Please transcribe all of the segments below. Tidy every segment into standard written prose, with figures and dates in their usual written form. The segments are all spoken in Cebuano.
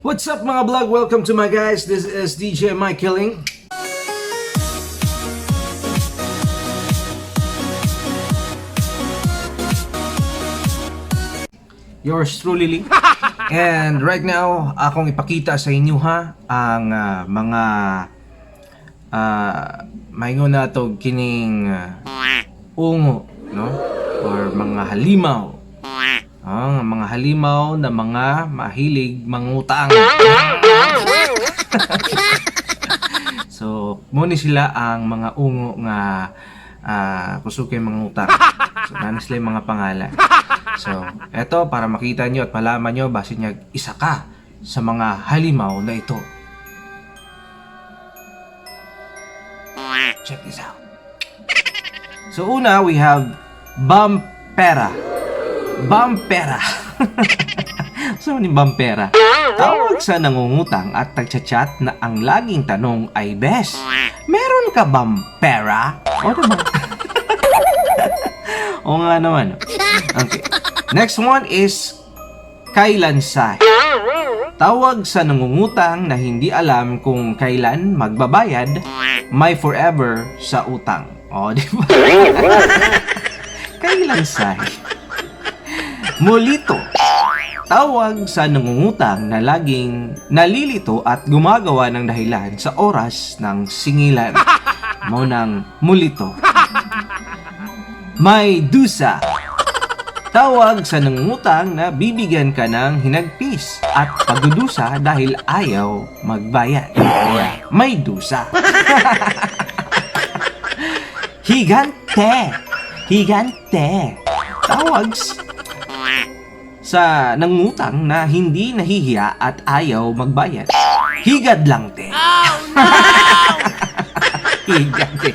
What's up, mga vlog? Welcome to my guys. This is DJ Mike Killing. Yours truly, Lee. And right now, akong ipakita sa inyo ha ang mga maingon na to kining ungo, no? Or mga halimaw. Ah, mga halimaw na mga mahilig mangutang. So, muni sila ang mga ungo nga kusog kay mangutang. So, nani sila yung mga pangalan. So, eto para makita nyo at malaman nyo basin niya isa ka sa mga halimaw na ito. Check this out. So, una, we have Bampera. Bampera. So, ni Bampera? Tawag sa nangungutang at nagchat-chat na ang laging tanong ay, "Bes, meron ka bang pera?" O, diba? Oo nga naman. Okay. Next one is Kailansay. Tawag sa nangungutang na hindi alam kung kailan magbabayad, may forever sa utang. O, di ba? Kailansay. Mulito. Tawag sa nangungutang na laging nalilito at gumagawa ng dahilan sa oras ng singilan. Mao ng mulito. May dusa. Tawag sa nangungutang na bibigyan ka ng hinagpis at pagdudusa dahil ayaw magbayad. Kaya may dusa. Higante. Higante. Tawag sa nangungutang na hindi nahihiya at ayaw magbayad. Higad lang te. Oh no! Higante.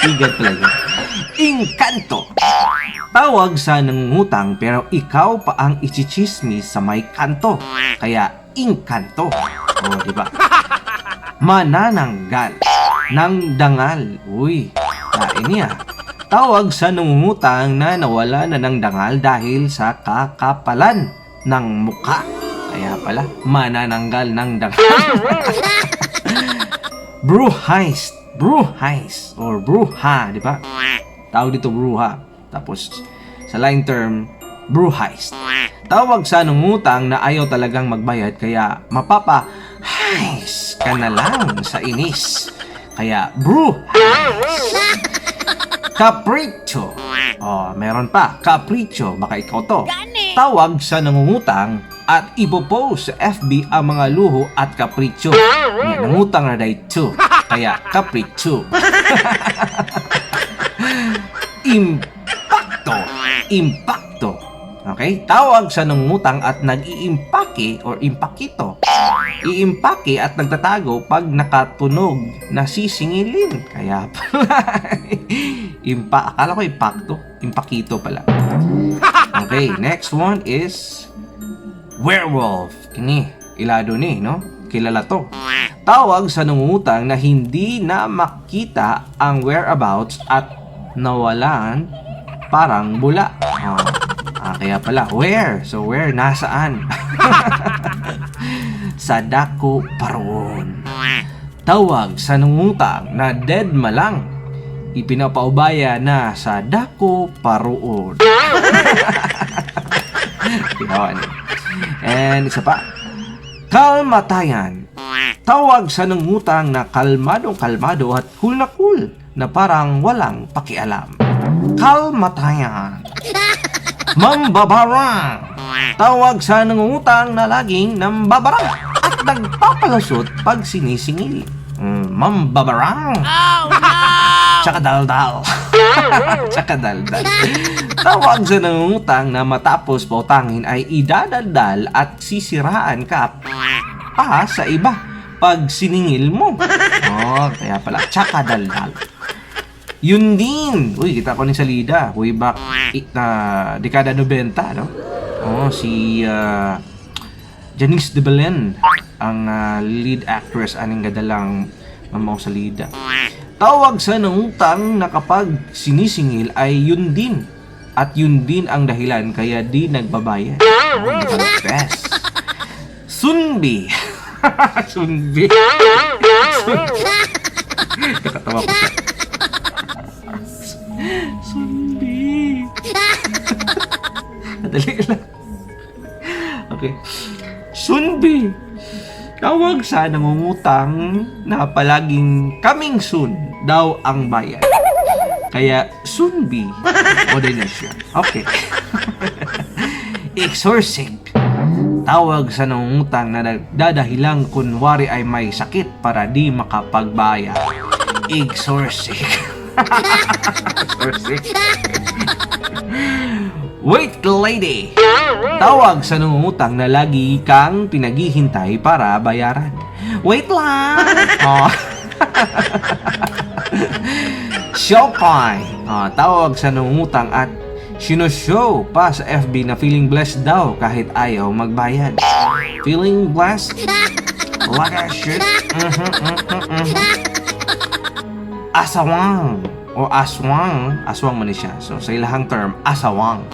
Higad pala yun. Engkanto. Tawag sa nangungutang pero ikaw pa ang ichichismis sa may kanto. Kaya engkanto. O, di ba? Manananggal. Nang dangal. Uy, kain niya. Tawag sa nangungutang na nawala na ng dangal dahil sa kakapalan ng muka. Kaya pala, manananggal ng dangal. Bruheist. Bruheist. Or bruha, di ba? Tawag dito bruha. Tapos, sa line term, bruheist. Tawag sa nangungutang na ayaw talagang magbayad kaya mapapa heist ka na lang sa inis. Kaya bruheist. Capricho. Oh, meron pa. Capricho. Baka ikaw to. Gani. Tawag sa nangungutang at ipopost sa FB ang mga luho at kapricho. Nga, nangutang na dahil two. Kaya capricho. Impacto. Impacto. Okay? Tawag sa nangungutang at nag-iimpake or impakito. Iimpake at nagtatago pag nakatunog na sisingilin. Kaya pala. Akala ko impacto. Impakito pala. Okay, next one is werewolf. Kini, ilado ni, no? Kilala to. Tawag sa nangungutang na hindi na makita ang whereabouts at nawalan parang bula. Oh. Ah, kaya pala, where? So, where? Nasaan? Sa dako paroon. Tawag sa nangungutang na dead malang. Ipinapaubaya na sa dako paroon. Yun. And isa pa. Kalmatayan. Tawag sa nangutang na kalmadong kalmado at cool na cool na parang walang pakialam. Kalmatayan. Mambabarang. Tawag sa nangungutang na laging nambabarang at nagpapalusot pag sinisingil. Mambabarang. Oh no! Tsaka daldal. Tsaka daldal. Tawag sa nangungutang na matapos pautangin ay idadaldal at sisiraan ka pa sa iba pag siningil mo. Oh, kaya pala, tsaka daldal. Yun din. Uy, kita ko ni Salida. Way back dekada 90, no? Oh, si Janice de Belen ang lead actress aning gadalang mamaw salida. Tawag sa nangutang na kapag sinisingil ay yun din. At yun din ang dahilan kaya di nagbabayad. Oh, best. Sunbi. Sunbi. Sunbi. Nakatawa ko sa Sunbi. Madali lang. Okay. Sunbi. Tawag sa nangungutang na palaging coming soon daw ang bayad. Kaya soon be o na siya. Okay. Exorcic. Tawag sa nangungutang na nagdadahilang kunwari ay may sakit para di makapagbayad. Exorcic. Exorcic. Wait, lady! Tawag sa nangungutang na lagi kang pinaghihintay para bayaran. Wait lang! Oh. Showpie! Oh, tawag sa nangungutang at sinushow pa sa FB na feeling blessed daw kahit ayaw magbayad. Feeling blessed? Like I should? Asawang o aswang, aswang man ni siya. So sa ilahang term, asawang.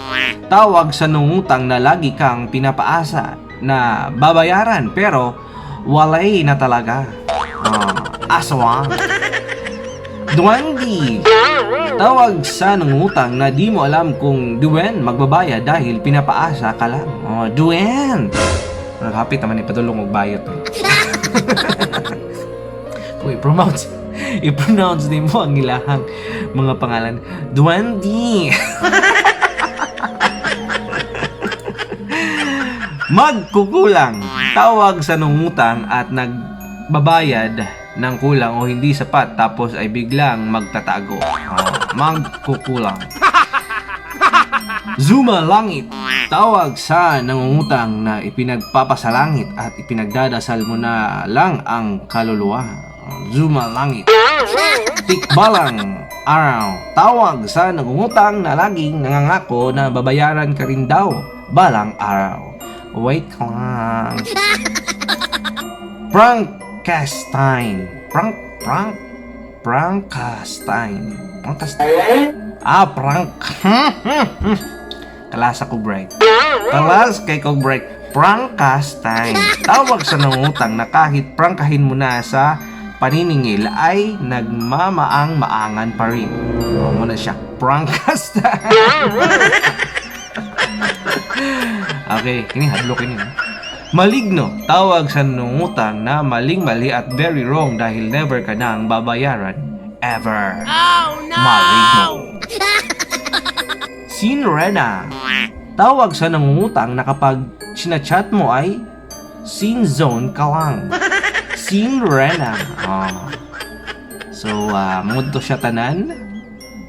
Tawag sa nangungutang na lagi kang pinapaasa na babayaran pero walay na talaga. Ah, aswang. Duwende. Tawag sa nangungutang na di mo alam kung duwen magbabayad dahil pinapaasa ka lang. Oh, duwen. Naghapit naman ni padulong og bayot. Eh. Kung i-pronounce din mo ang ilahang mga pangalan. Duwende. Magkukulang. Tawag sa nangungutang at nagbabayad ng kulang o hindi sapat tapos ay biglang magtatago. Oh, magkukulang. Zuma langit. Tawag sa nangungutang na ipinagpapasalangit at ipinagdadasal mo na lang ang kaluluwa. Zuma langit. Tikbalang araw. Tawag sa nangungutang na laging nangangako na babayaran ka rin daw balang araw. Wait lang. Prankastine. Prank, prank, Prankastine. Prankastine. Ah, prank. Kalasa ko break. Kalas kay ko break. Prankastine. Tawag sa nangutang na kahit prangkahin mo na sa paniningil ay nagmamaang-maangan pa rin. O, muna siya. Prankastine. Okay, kini hadlok kini. Maligno, tawag sa nangutang na maling-mali at very wrong dahil never ka nang babayaran. Ever. Oh no! Maligno. Sinrena. Tawag sa nangungutang na kapag chinachat mo ay seen zone ka lang. Sinrena. Oh. So, mao to siya tanan.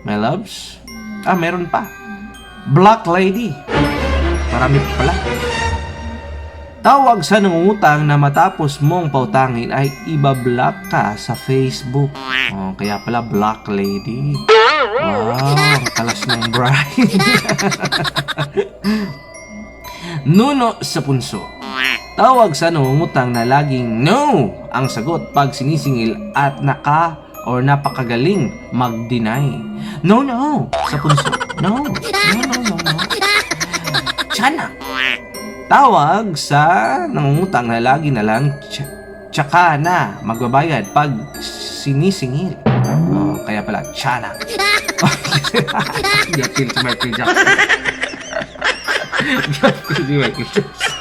My loves. Ah, meron pa. Black Lady. Marami pa pala. Tawag sa nangungutang na matapos mong pautangin ay ibablock ka sa Facebook. Oh, kaya pala Black Lady. Wow, ang kalas ng bride. Nuno sa punso. Tawag sa nangungutang na laging no ang sagot pag sinisingil at naka or napakagaling mag-deny. No, no, sa punso. No, no, no, no, no. Tiyanak. Tawag sa nangungutang na lagi na lang tsaka na magbabayad pag sinisingil. Oh, kaya pala, tiyanak. Gapil si Michael Jackson. Gapil si Michael Jackson.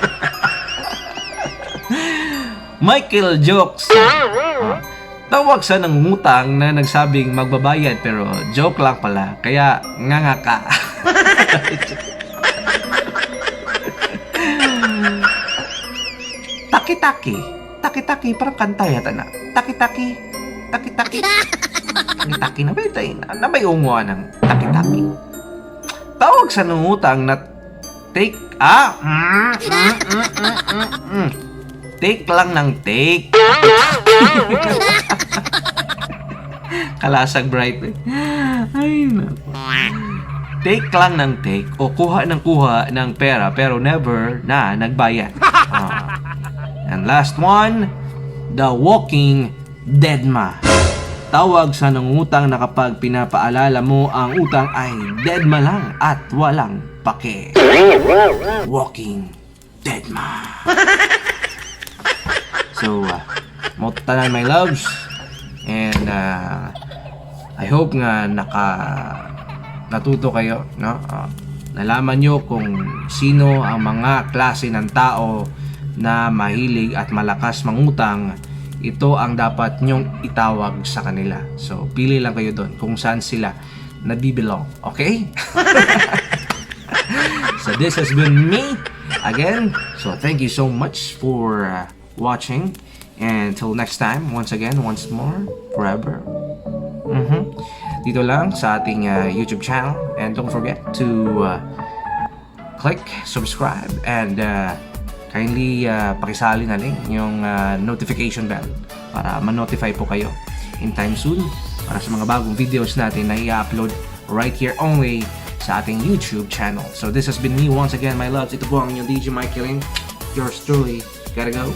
Michael Jokes. Ah, tawag sa nangungutang na nagsabing magbabayad pero joke lang pala. Kaya nganga ka. Taki-taki. Taki-taki. Parang kanta yata na. Taki-taki. Taki-taki. Taki-taki. Na ba ito? Na may unguan ng taki-taki. Tawag sa nangungutang na take. Ah! Take lang ng take. Kalasag bright eh. Ay, naku. Take lang ng take o kuha ng kuha ng pera pero never na nagbayad. Ah. And last one, the walking deadma. Tawag sa nangutang na kapag pinapaalala mo ang utang ay deadma lang at walang pake. Walking deadma. So, mao tanan, my loves. And I hope nga natuto kayo, no? Nalaman nyo kung sino ang mga klase ng tao na mahilig at malakas mangutang. Ito ang dapat nyong itawag sa kanila. So, pili lang kayo doon kung saan sila nabibilong. Okay? So, this has been me again. So, thank you so much for watching. And until next time, once again, once more, forever. Dito lang sa ating YouTube channel. And don't forget to click subscribe and kindly pakisali na rin yung notification bell para ma-notify po kayo in time soon para sa mga bagong videos natin na i-upload right here only sa ating YouTube channel. So this has been me once again, my loves. Ito po ang inyong DJ Mike Killing. Yours truly. Gotta go.